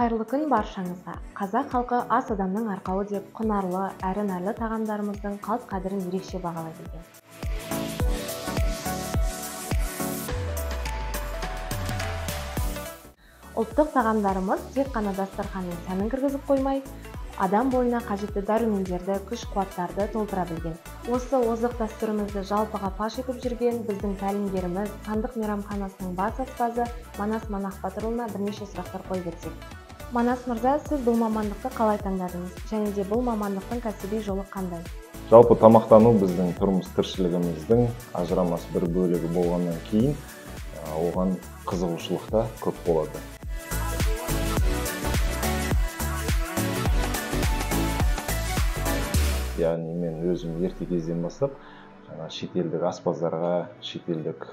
Қайырлы күн баршаңызға. Қазақ халқы ас адамның арқауы деп құнарлы, әрі нәрлі тағамдарымыздың қалт қадірін ерекше бағалай білген. Ұлттық тағамдарымыз тек қана дастарханның сәнін кіргізіп қоймай, адам бойына қажетті дәрумендерді, күш-қуаттарды толтыра білген. Осы озық дәстүрімізді жалпыға паш етіп жүрген біздің тәлімгеріміз, Сандық мейрамханасының бас аспазы Манас Манақбатырұлына бірнеше сұрақтар қойып өтсек. Манас мырза, сіз бұл мамандықты қалай таңдадыңыз? Және де бұл мамандықтың кәсіби жолы қандай? Жалпы тамақтану біздің тұрмыс тіршілігіміздің ажырамас бір бөлігі болғаннан кейін, оған қызығушылық та көп болады. Яғни мен өзім ерте кезден бастап жаңа шетелдік аспаздарға, шетелдік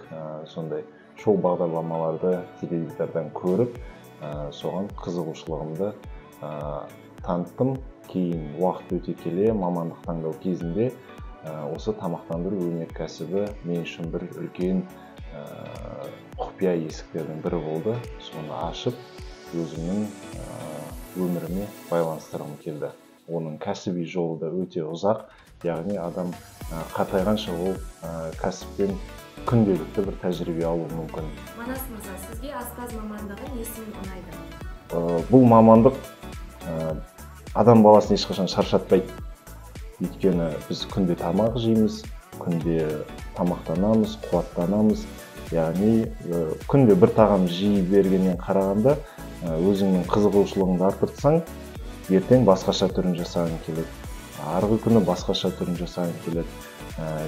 сондай шоу бағдарламаларды теледидардан көріп, соған қызығушылығымды таныттым. Кейін уақыт өте келе мамандық таңдау кезінде осы тамақтандыру өнеркәсібі мен үшін бір үлкен құпия есіктердің бірі болды. Соны ашып, өзімнің өміріме байланыстырғым келді. Оның кәсіби жолы да өте ұзақ, яғни адам қартайғанша ол кәсіптен күнделікті бір тәжірибе алуы мүмкін. Манас мырза, сізге аспаз мамандығы несімен ұнайды? Бұл мамандық адам баласын ешқашан шаршатпайды. Өйткені біз күнде тамақ жейміз, күнде тамақтанамыз, қуаттанамыз. Яғни күнде бір тағам жей бергеннен қарағанда өзіңнің қызығушылығыңды арттырсаң, ертең басқаша түрін жасағың келеді, арғы күні басқаша түрін жасағың келеді.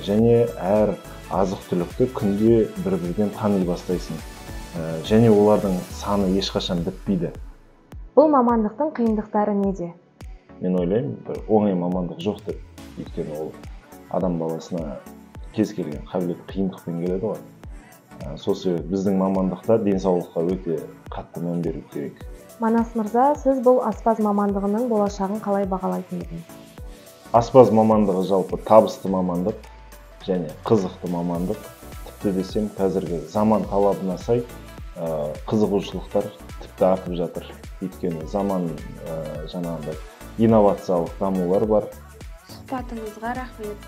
Және әр азық-түлікті күнде бір-бірден тани бастайсың. Және олардың саны ешқашан бітпейді. Бұл мамандықтың қиындықтары неде? Мен ойлаймын, бір оңай мамандық жоқ деп. Өйткені ол адам баласына кез келген қабілет қиындықпен келеді ғой. Сол себепті біздің мамандықта денсаулыққа өте қатты мән беру керек. Манас мырза, сіз бұл аспаз мамандығының болашағын қалай бағалайтын едіңіз? Аспаз мамандығы жалпы табысты мамандық және қызықты мамандық. Тіпті десем, қазіргі заман талабына сай қызығушылықтар тіпті артып жатыр. Өйткені заман жаңағындай инновациялық дамулар бар. Сұхбатыңызға рахмет.